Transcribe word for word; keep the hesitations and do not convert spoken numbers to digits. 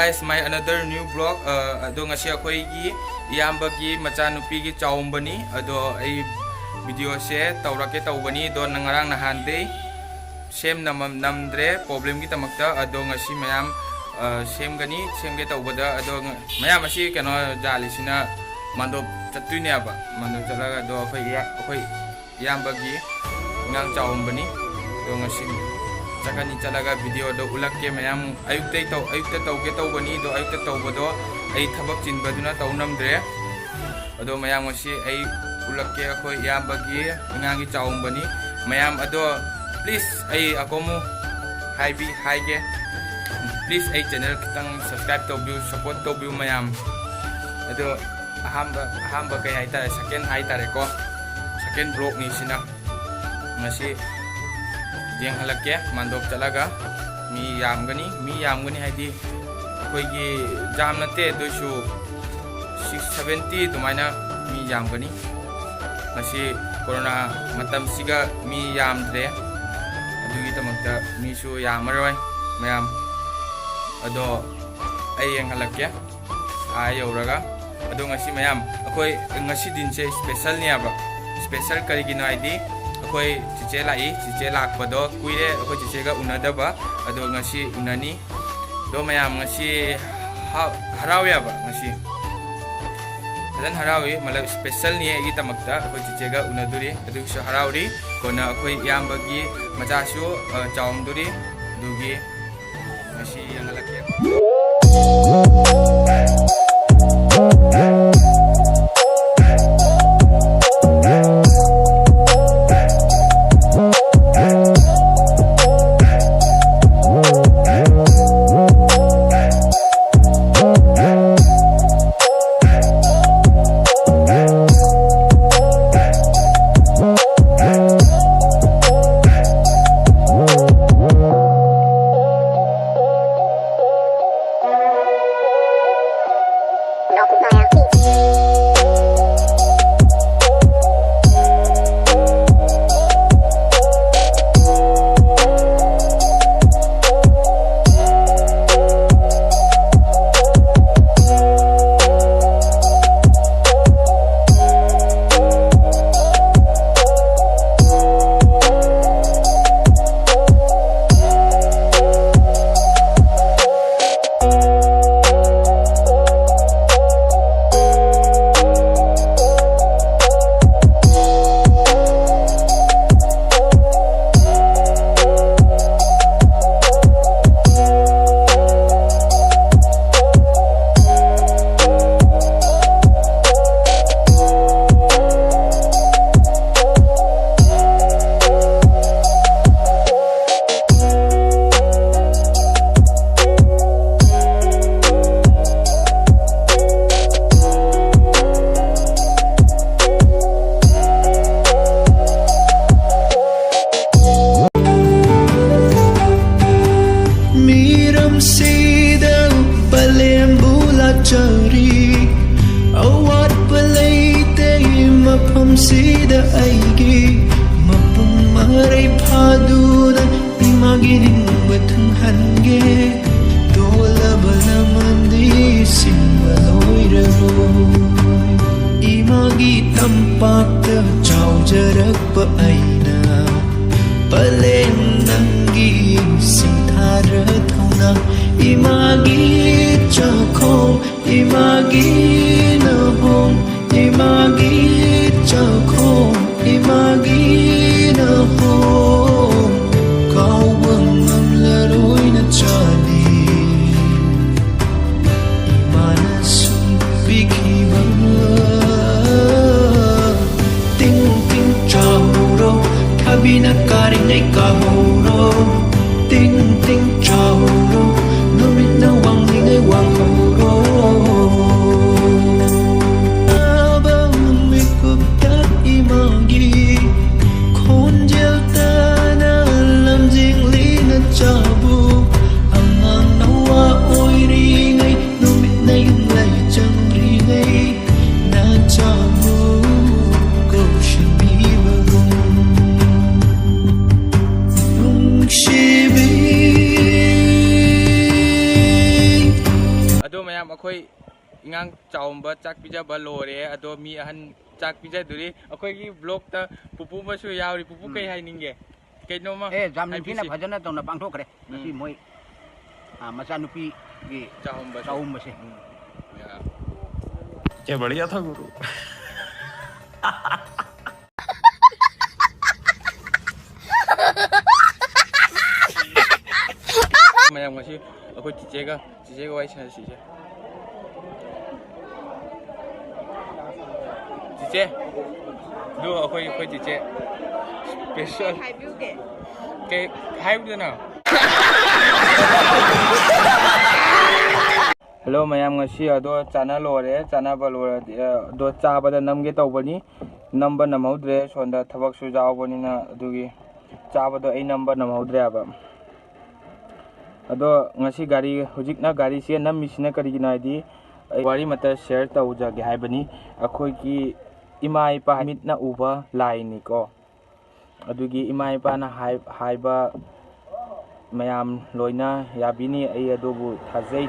Yes, my another new vlog. ꯑ, ꯑꯗꯣ ꯉꯁꯤ ꯑꯩꯈꯣꯏꯒꯤ ꯏꯌꯥꯝꯕꯒꯤ ꯃꯆꯥꯅꯨꯄꯤꯒꯤ ꯆꯥꯎꯝꯕꯅꯤ꯫ ꯑꯗꯣ ꯑꯩ ꯚꯤꯗꯤꯑꯣꯁꯦ ꯇꯧꯔꯛꯀꯦ ꯇꯧꯕꯅꯤ, ꯑꯗꯣ ꯅꯪ ꯉꯔꯥꯡ ꯅꯍꯥꯟꯗꯩ ꯁꯦꯝ ꯅꯝꯃꯝ-, ꯅꯝꯗ꯭ꯔꯦ problemꯒꯤꯗꯃꯛꯇ꯫ ꯑꯗꯣ ꯉꯁꯤ ꯃꯌꯥꯝ, ꯑ, ꯁꯦꯝꯒꯅꯤ, ꯁꯦꯝꯒꯦ ꯇꯧꯕꯗ꯫ ꯑꯗꯣ ꯉ-, ꯃꯌꯥꯝ ꯑꯁꯤ ꯀꯩꯅꯣ ꯖꯥꯂꯤꯁꯤꯅ ꯃꯥꯟꯗꯣꯞ ꯆꯠꯇꯣꯏꯅꯦꯕ꯫ ꯃꯥꯟꯗꯣꯞ ꯆꯠꯂꯒ ꯑꯗꯣ ꯑꯩꯈꯣꯏ ꯏꯌꯥ-, ꯑꯩꯈꯣꯏ ꯏꯌꯥꯝꯕꯒꯤ ꯑꯉꯥꯡ ꯆꯥꯎꯝꯕꯅꯤ꯫ ꯑꯗꯣ ꯉꯁꯤ ꯆꯠꯀꯅꯤ, ꯆꯠꯂꯒ ꯚꯤꯗꯤꯑꯣꯗꯣ ꯎꯠꯂꯛꯀꯦ ꯃꯌꯥꯝ꯫ ꯑꯌꯨꯛꯇꯩ ꯇꯧ-, ꯑꯌꯨꯛꯇ ꯇꯧꯒꯦ ꯇꯧꯕꯅꯤ, ꯑꯗꯣ ꯑꯌꯨꯛꯇ ꯇꯧꯕꯗꯣ ꯑꯩ ꯊꯕꯛ ꯆꯤꯟꯕꯗꯨꯅ ꯇꯧ ꯉꯝꯗ꯭ꯔꯦ꯫ ꯑꯗꯣ ꯃꯌꯥꯝ ꯉꯁꯤ ꯑꯩ ꯎꯠꯂꯛꯀꯦ ꯑꯩꯈꯣꯏ ꯏꯌꯥꯝꯕꯒꯤ ꯑꯉꯥꯡꯒꯤ ꯆꯥꯎꯝꯕꯅꯤ꯫ ꯃꯌꯥꯝ ꯑꯗꯣ please ꯑꯩ ꯑꯀꯣꯃꯨ ꯍꯥꯏꯕꯤ-, ꯍꯥꯏꯒꯦ꯫ Please ꯑꯩ channel ꯈꯤꯇꯪ subscribe ꯇꯧꯕꯤꯌꯨ, support ꯇꯧꯕꯤꯌꯨ ꯃꯌꯥꯝ꯫ ꯑꯗꯣ ꯑꯍꯥꯟꯕ, ꯑꯍꯥꯟꯕ ꯀꯩ ꯍꯥꯏꯇꯥꯔꯦ, second ꯍꯥꯏꯇꯥꯔꯦꯀꯣ, second vlogꯅꯤ ꯁꯤꯅ꯫ ꯉꯁꯤ ꯌꯦꯡꯍꯜꯂꯛꯀꯦ ꯃꯥꯟꯗꯣꯞ ꯆꯠꯂꯒ꯫ ꯃꯤ ꯌꯥꯝꯒꯅꯤ, ꯃꯤ ꯌꯥꯝꯒꯅꯤ ꯍꯥꯏꯗꯤ ꯑꯩꯈꯣꯏꯒꯤ ꯌꯥꯝ ꯅꯠꯇꯦ, ꯑꯗꯨꯏꯁꯨ six seventy ꯑꯗꯨꯃꯥꯏꯅ ꯃꯤ ꯌꯥꯝꯒꯅꯤ꯫ ꯉꯁꯤ ꯀꯣꯔꯣꯅꯥ ꯃꯇꯝꯁꯤꯒ ꯃꯤ ꯌꯥꯝꯗ꯭ꯔꯦ, ꯑꯗꯨꯒꯤꯗꯃꯛꯇ ꯃꯤꯁꯨ ꯌꯥꯝꯃꯔꯣꯏ ꯃꯌꯥꯝ꯫ ꯑꯗꯣ ꯑꯩ ꯌꯦꯡꯍꯜꯂꯛꯀꯦ ꯑꯥ ꯌꯧꯔꯒ꯫ ꯑꯗꯣ ꯉꯁꯤ ꯃꯌꯥꯝ ꯑꯩꯈꯣꯏ ꯉꯁꯤ ꯗꯤꯟꯁꯦ specialꯅꯦꯕ꯫ Special ꯀꯔꯤꯒꯤꯅꯣ ꯍꯥꯏꯗꯤ ꯑꯩꯈꯣꯏ ꯆꯤꯆꯦ ꯂꯥꯛꯏ, ꯆꯤꯆꯦ ꯂꯥꯛꯄꯗꯣ ꯀꯨꯏꯔꯦ ꯑꯩꯈꯣꯏ ꯆꯤꯆꯦꯒ ꯎꯅꯗꯕ, ꯑꯗꯣ ꯉꯁꯤ ꯎꯅꯅꯤ꯫ ꯑꯗꯣ ꯃꯌꯥꯝ ꯉꯁꯤ ꯍ-, ꯍꯔꯥꯎꯋꯦꯕ ꯉꯁꯤ꯫ ꯐꯖꯅ ꯍꯔꯥꯎꯏ, ꯃꯇꯂꯕ specialꯅꯤ ꯑꯩꯒꯤꯗꯃꯛꯇ, ꯑꯩꯈꯣꯏ ꯆꯤꯆꯦꯒ ꯎꯅꯗꯣꯔꯤ, ꯑꯗꯨꯒꯤꯁꯨ ꯍꯔꯥꯎꯔꯤ꯫ ꯀꯣꯟꯅ ꯑꯩꯈꯣꯏ ꯏꯌꯥꯝꯕꯒꯤ ꯃꯆꯥꯁꯨ, ꯑ, ꯆꯥꯎꯔꯝꯗꯣꯔꯤ, ꯑꯗꯨꯒꯤ ꯉꯁꯤ ꯌꯦꯡꯍꯜꯂꯛꯀꯦ꯫ ꯁꯤꯗ ꯑꯩꯒꯤ ꯃꯄꯨꯡ ꯃꯔꯩ ꯐꯥꯗꯨꯅ ꯏꯃꯥꯒꯤ ꯅꯤꯡꯕ ꯊꯨꯡꯍꯟꯒꯦ꯫ ꯇꯣꯜꯂꯕ ꯂꯃꯟꯗꯤ ꯁꯤꯡꯕ ꯂꯣꯏꯔꯔꯣꯏ꯫ ꯏꯃꯥꯒꯤ ꯇꯝꯄꯥꯛꯇ ꯆꯥꯎꯖꯔꯛꯄ ꯑꯩꯅ, ꯄꯂꯦꯝ ꯅꯪꯒꯤ ꯁꯤꯡꯊꯥꯔ ꯊꯧꯅꯥ꯫ ꯏꯃꯥꯒꯤ ꯆꯥꯛꯈꯣꯝ, ꯏꯃꯥꯒꯤ ꯅꯍꯣꯝ, ꯏꯃꯥꯒꯤ ꯆꯥꯛꯈꯣꯝ, ꯏꯃꯥꯒꯤ ꯅꯍꯣꯝ, ꯀꯥꯎꯕ ꯉꯝꯂꯔꯣꯏ ꯅꯆꯥꯅꯤ꯫ ꯏꯃꯥꯅ ꯁꯨꯝ ꯄꯤꯈꯤꯕ꯫ ꯇꯤꯡ ꯇꯤꯡ ꯆꯥꯍꯧꯔꯣ, ꯊꯕꯤꯅ ꯀꯥꯔꯤꯉꯩ ꯀꯥꯍꯧꯔꯣ꯫ ꯇꯤꯡ ꯇꯤꯡ ꯆꯥꯍꯧꯔꯣ, ꯅꯨꯃꯤꯠꯅ ꯋꯥꯡꯂꯤꯉꯩ ꯋꯥꯡꯍꯧꯔꯣ꯫ ꯑꯕ ꯃꯤꯀꯨꯞꯇ ꯏꯃꯥꯒꯤ ꯈꯣꯟꯖꯦꯜ ꯇꯥꯅ ꯂꯝꯖꯤꯡꯂꯤ ꯅꯆꯥꯕꯨ꯫ ꯑꯉꯥꯡ ꯅꯋꯥ ꯑꯣꯏꯔꯤꯉꯩ, ꯅꯨꯃꯤꯠꯅ ꯌꯨꯝꯂꯩ ꯆꯪꯗ꯭ꯔꯤꯉꯩ, ꯅꯆꯥꯕꯨ ꯀꯧꯁꯤꯟꯕꯤꯕꯒꯨꯝ ꯅꯨꯡꯁꯤꯕꯤ꯫ ꯑꯗꯣ ꯃꯌꯥꯝ, ꯑꯩꯈꯣꯏ ꯏꯉꯥꯡ ꯆꯥꯎꯝꯕ ꯆꯥꯛ ꯄꯤꯖꯕ ꯂꯣꯏꯔꯦ꯫ ꯑꯗꯣ ꯃꯤ ꯑꯍꯟ ꯆꯥꯛ ꯄꯤꯖꯗꯣꯔꯤ꯫ ꯑꯩꯈꯣꯏꯒꯤ ꯕ꯭ꯂꯣꯛꯇ ꯄꯨꯄꯨ ꯑꯃꯁꯨ ꯌꯥꯎꯔꯤ꯫ ꯄꯨꯄꯨ, ꯎꯝ꯫ ꯀꯩ ꯍꯥꯏꯅꯤꯡꯒꯦ? ꯀꯩꯅꯣꯝꯃ ꯑꯦ, ꯌꯥꯝ ꯅꯤꯡꯊꯤꯅ ꯍꯥꯏꯕꯤꯁꯤ꯫ ꯐꯖꯅ ꯇꯧꯅ ꯄꯥꯡꯊꯣꯛꯈ꯭ꯔꯦ꯫ ꯎꯝ꯫ ꯉꯁꯤ ꯃꯣꯏ, ꯑ, ꯃꯆꯥꯅꯨꯄꯤꯒꯤ ꯆꯥꯎꯝꯕꯁꯦ꯫ ꯆꯥꯎꯝꯕꯁꯦ꯫ ꯎꯝ꯫ ꯌꯥ꯫ क्या बढ़िया था गुरु। ꯃꯌꯥꯝ, ꯉꯁꯤ ꯑꯩꯈꯣꯏ ꯆꯤꯆꯦꯒ, ꯆꯤꯆꯦꯒ ꯋꯥꯔꯤ ꯁꯥꯟꯅꯁꯤꯁꯦ꯫ ꯆꯤꯆꯦ, ꯑꯗꯨ ꯑꯩꯈꯣꯏ, ꯑꯩꯈꯣꯏ ꯆꯤꯆꯦ special꯫ ꯍꯥꯏꯕꯤꯌꯨꯒꯦ꯫ ꯀꯩ ꯍꯥꯏꯕꯗꯨꯅꯣ? ꯍꯜꯂꯣ ꯃꯌꯥꯝ, ꯉꯁꯤ ꯑꯗꯣ ꯆꯥꯅ ꯂꯣꯏꯔꯦ꯫ ꯆꯥꯅꯕ ꯂꯣꯏꯔꯗꯤ, ꯑ, ꯑꯗꯣ ꯆꯥꯕꯗ ꯅꯝꯒꯦ ꯇꯧꯕꯅꯤ, ꯅꯝꯕ ꯅꯝꯍꯧꯗ꯭ꯔꯦ꯫ ꯁꯣꯝꯗ ꯊꯕꯛꯁꯨ ꯌꯥꯎꯕꯅꯤꯅ, ꯑꯗꯨꯒꯤ ꯆꯥꯕꯗꯣ ꯑꯩ ꯅꯝꯕ ꯅꯝꯍꯧꯗ꯭ꯔꯦꯕ꯫ ꯑꯗꯣ ꯉꯁꯤ ꯒꯥꯔꯤ, ꯍꯧꯖꯤꯛꯅ ꯒꯥꯔꯤꯁꯦ ꯅꯝꯃꯤꯁꯤꯅ ꯀꯔꯤꯒꯤꯅꯣ ꯍꯥꯏꯗꯤ, ꯑꯩ ꯋꯥꯔꯤ ꯑꯃꯇ share ꯇꯧꯖꯒꯦ ꯍꯥꯏꯕꯅꯤ꯫ ꯑꯩꯈꯣꯏꯒꯤ ꯏꯃꯥ ꯏꯄꯥ ꯃꯤꯠꯅ ꯎꯕ ꯂꯥꯏꯅꯤꯀꯣ꯫ ꯑꯗꯨꯒꯤ ꯏꯃꯥ ꯏꯄꯥꯅ ꯍꯥꯏ-, ꯍꯥꯏꯕ ꯃꯌꯥꯝ ꯂꯣꯏꯅ ꯌꯥꯕꯤꯅꯤ, ꯑꯩ ꯑꯗꯨꯕꯨ ꯊꯥꯖꯩ꯫